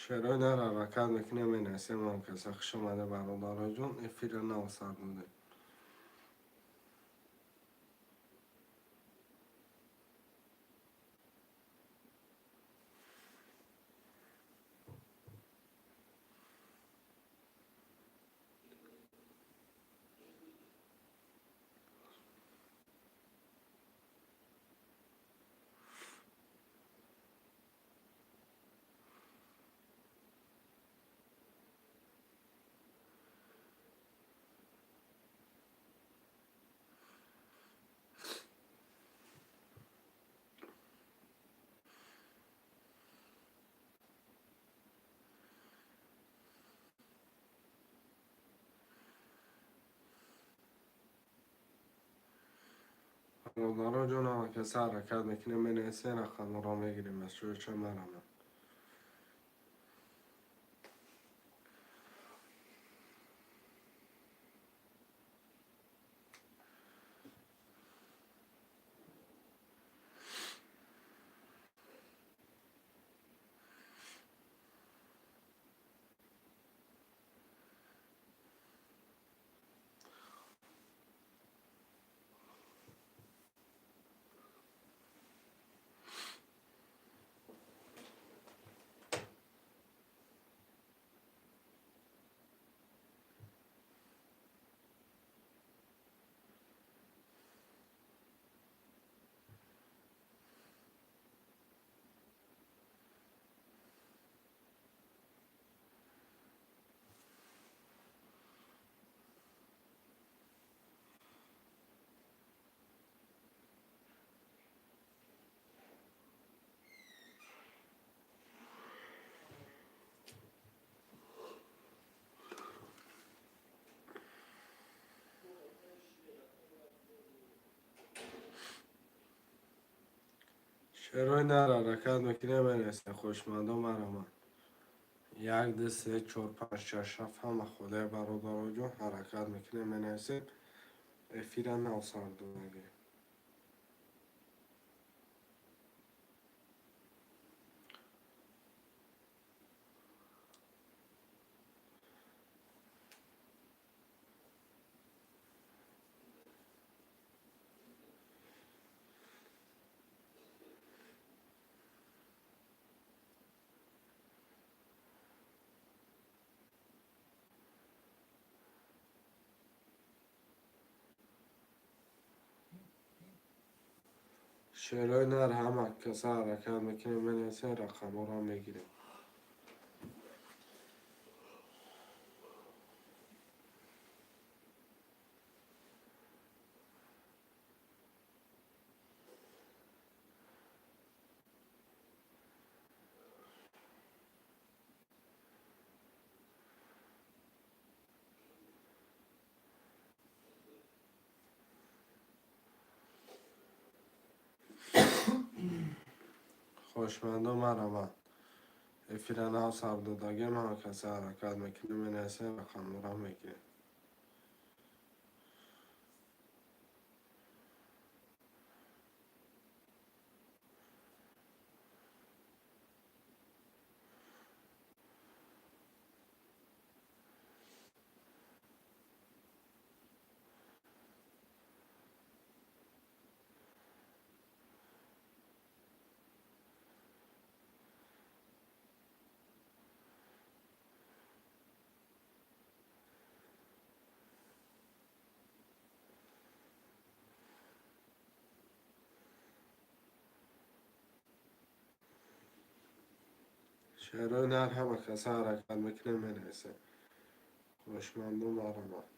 Шерои нар ҳаракат мекунем, менависем. Ҳамкаса, хуш омада, бародароҷон, эфира нав сар додем. Бародароҷон, ҳамакаса ҳаракат мекунем, менависем, рақамҳоро мегирем аз чӯча марамад. Шерои нар ҳаракат мекунем, менависем, хушмандо марамад. Як, ду, се, чор, панҷ, шаш, ҳафт, ҳама худаи, бародароҷон, ҳаракат мекунем, менависем, эфира нав сар додагӣ. Шерои нар ҳама каса ҳаракат мекунем, менависем, рақамҳоро мегирем. Хушмандо марамад. Эфира нав сар додагем, ҳама каса ҳаракат мекунем, менависем, рақамҳоро мегирем. Шерои нар ҳама каса ҳаракат мекунем, менависем. Хушмандо марамад.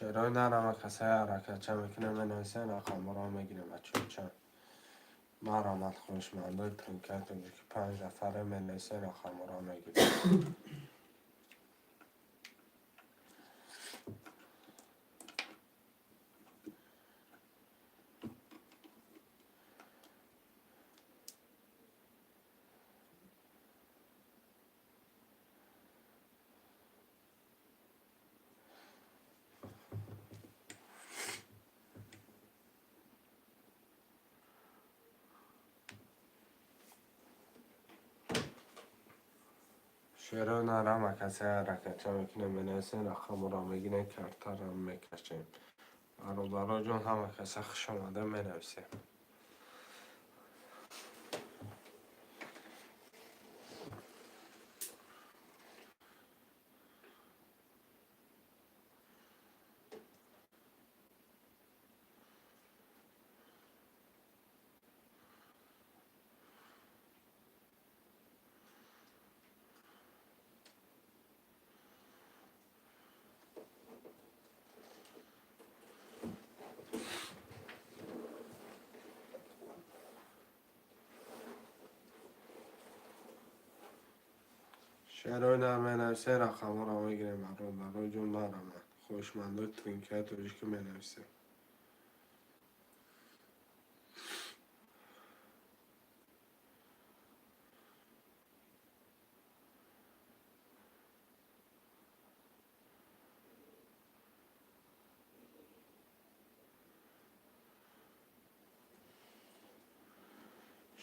Шерои нар ҳама касае ҳаракатча мекунем, менависем, рақамҳоро мегирем. Бачаҳо, марамад, хушмандои пинкаи тоҷики, панҷ нафаре, менависем, рақамҳоро мегирем. Шерои нар ҳама касе ҳаракатча мекунем, менависем, рақамро мегирем, картаро мекашем. Бародароҷон, ҳама каса хуш омада, менависем. Шерои нар менависем, рақамҳоро мегирем, бародароҷон, марҳамат. Хоҳишмандои тринкаи тоҷикӣ менависем.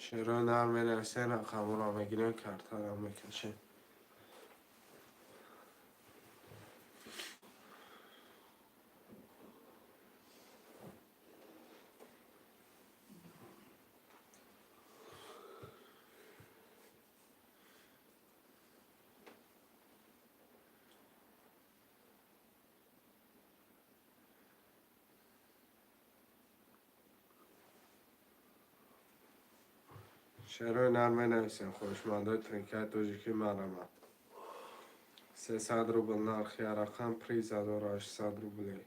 Шерои нар менависем, рақамҳоро мегирем, картаро мекашем. Шерои нар менависем, хоҳишмандои тринкаи тоҷикӣ, марҳамат. 300 рубл нархи рақам, приз 1800 рублей.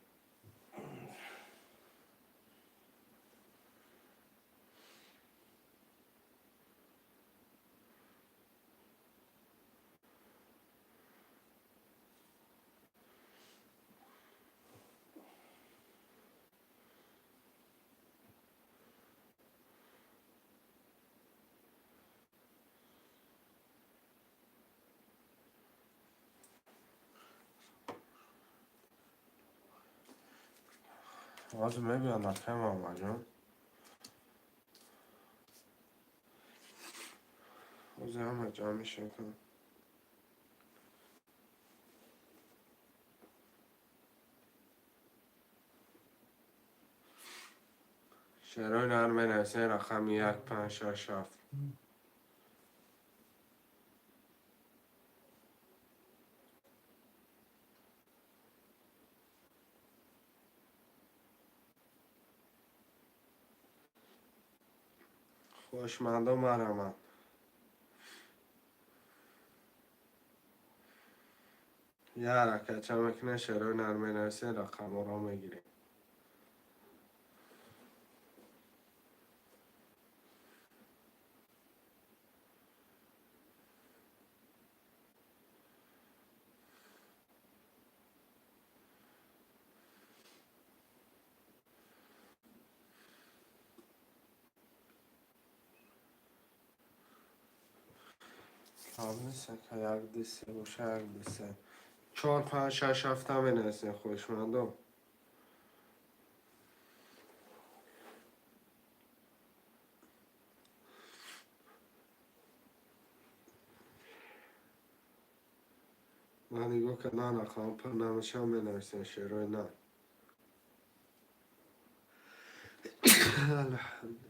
Ҳозир мебиёд акай Муҳаммадҷон. Ҳозир ҳама ҷамъ мешавад. Шерои нар менависем, рақами як, панҷ, шаш, ҳафт. Хоҳишмандо, марҳамат. Як ҳаракатча мекунем, шерои нар менависем, рақамҳоро мегирем. Як, ду, се боша, як, ду, се, чор, панҷ, шаш, ҳафта менависем, хоҳишмандо. Ман нигоҳ кардан, рақам пур намешавам, менависем шерои нар. Алҳамдулиллоҳ.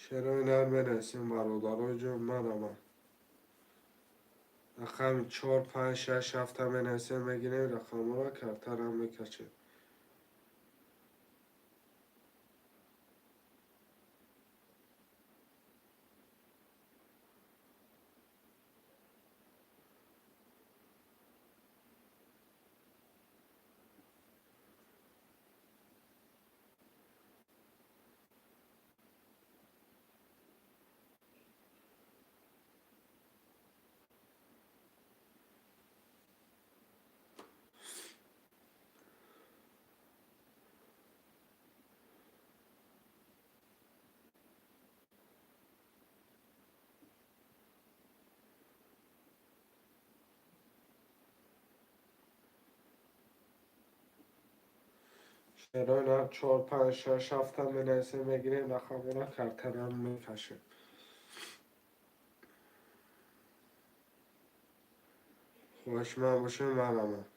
Шерои нар менависем, бародароҷон, марҳамат. Рақами чор, панҷ, шаш, ҳафта менависем, мегирем рақамҳоро, картаро мекашем. Шерои нар чор, панҷ, шаш, ҳафта менависем, мегирем, рақамҳоро картарам мекашем. Хоҳишманд бошем, марҳамат.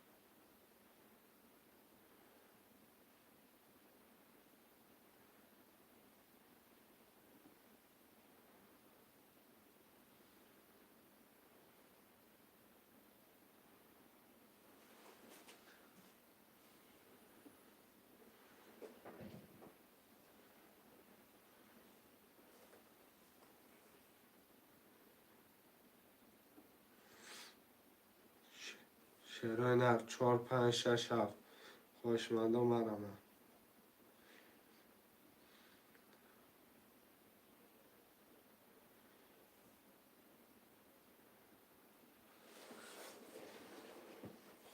Шерои нар чор, панҷ, шаш, ҳафт. Хоҳишмандон, марҳамат.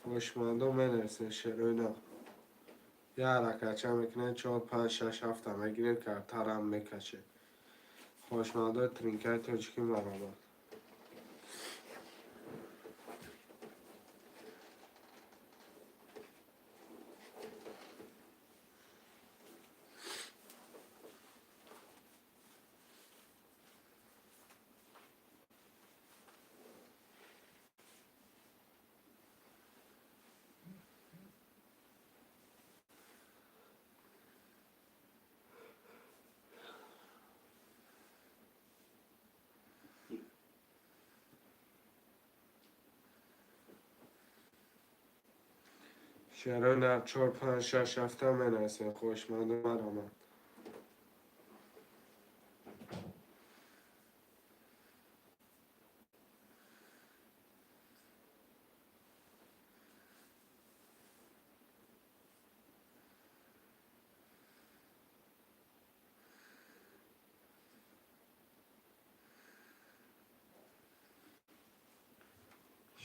Хоҳишмандон, менависем шерои нар. Як ҳаракатча мекунем, чор, панҷ, шаш, ҳафта мегирем, картарам мекашем. Хоҳишмандои тринкаи тоҷикӣ, марҳамат. Шерои нар чор, панҷ, шаш, ҳафта менависем. Хоҳишмандон, марҳамат.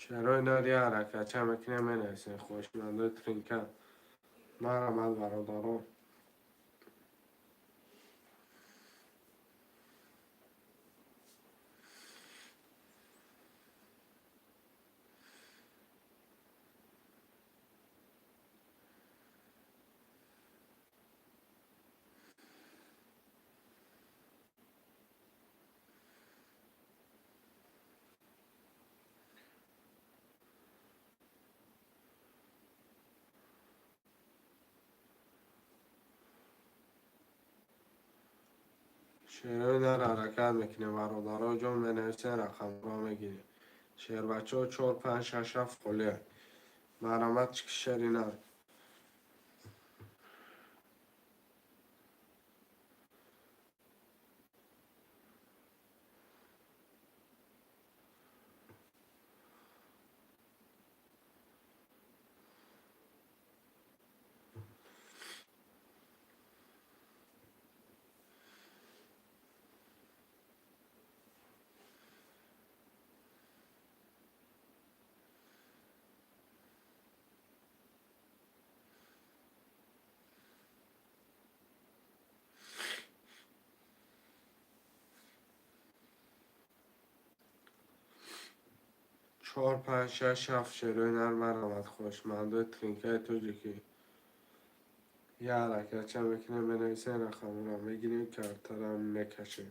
Шерои нар як ҳаракатча мекунем, менависем. Хоҳишмандои тринка, марҳамат, бародарон. Шерои нар ҳаракат мекунем, бародаро ҷон, менависем, рақамҳоро мегирем. Шербачаҳо, чор, панҷ, шаш, ҳафт холия. Марҳамат, шери нар. Чор, панҷ, шаш, ҳафт. Шерои нар, марҳамат. Хоҳишмандои тринкаи тоҷикӣ. Як ҳаракатча мекунем, менависем, рақамҳоро мегирем, картарам мекашем.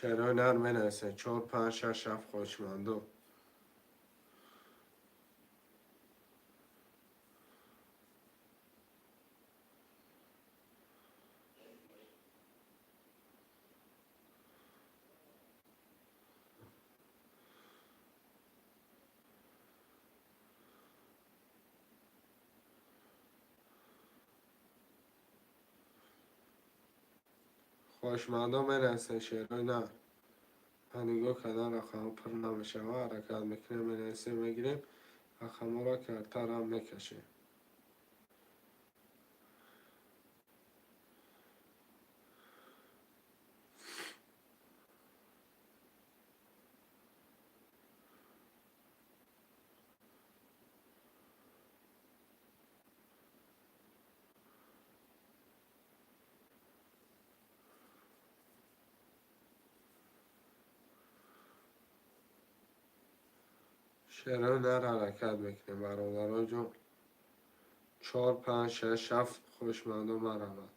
Шерои нар менависем. Чор, панҷ, шаш, ҳафт, хоҳишмандо. Хоҳишмандон, менависем шерои нар. Нигоҳ кардан, рақамҳо пур намешавад, ҳаракат мекунем, менависем, мегирем, рақамҳоро картарам мекашем. Шерои нар ҳаракат мекунем, бародаро ҷон. Чор, панҷ, шаш, ҳафт, хоҳишмандо, марҳамат.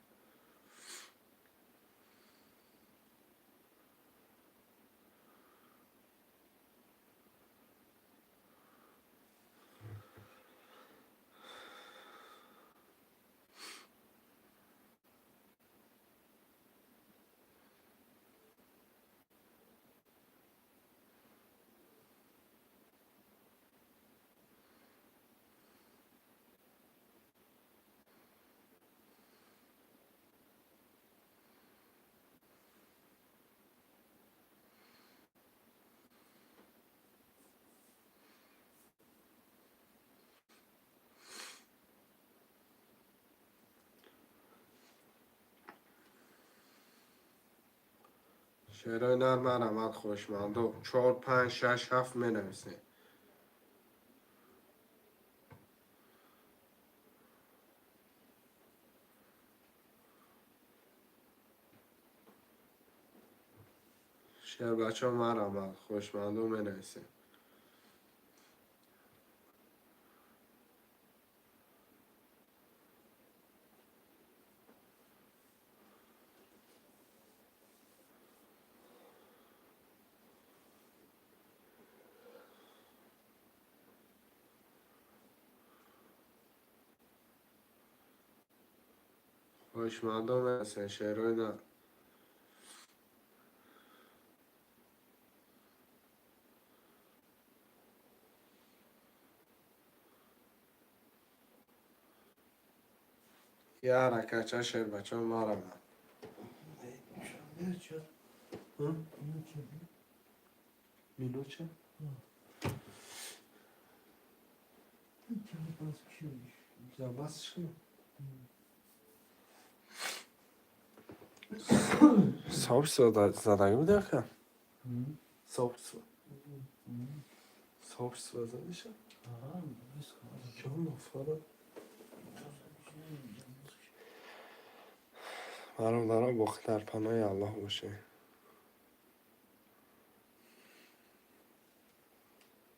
Шерои нар, марҳамат, хоҳишмандо. Чор, панҷ, шаш, ҳафт менависем. Шербачо, марҳамат, хоҳишмандо, менависем. Хоҳишмандо, менависем, шерои нар. Я ҳаракатча, шербачо, марҳамат. Минут чанд? Бас шуд. Сообщество задагӣ буди, ака? Сообщество. Сообщество задиша? Чон нафара? Бародаро, боқӣ дар паноҳи Аллоҳ бошед.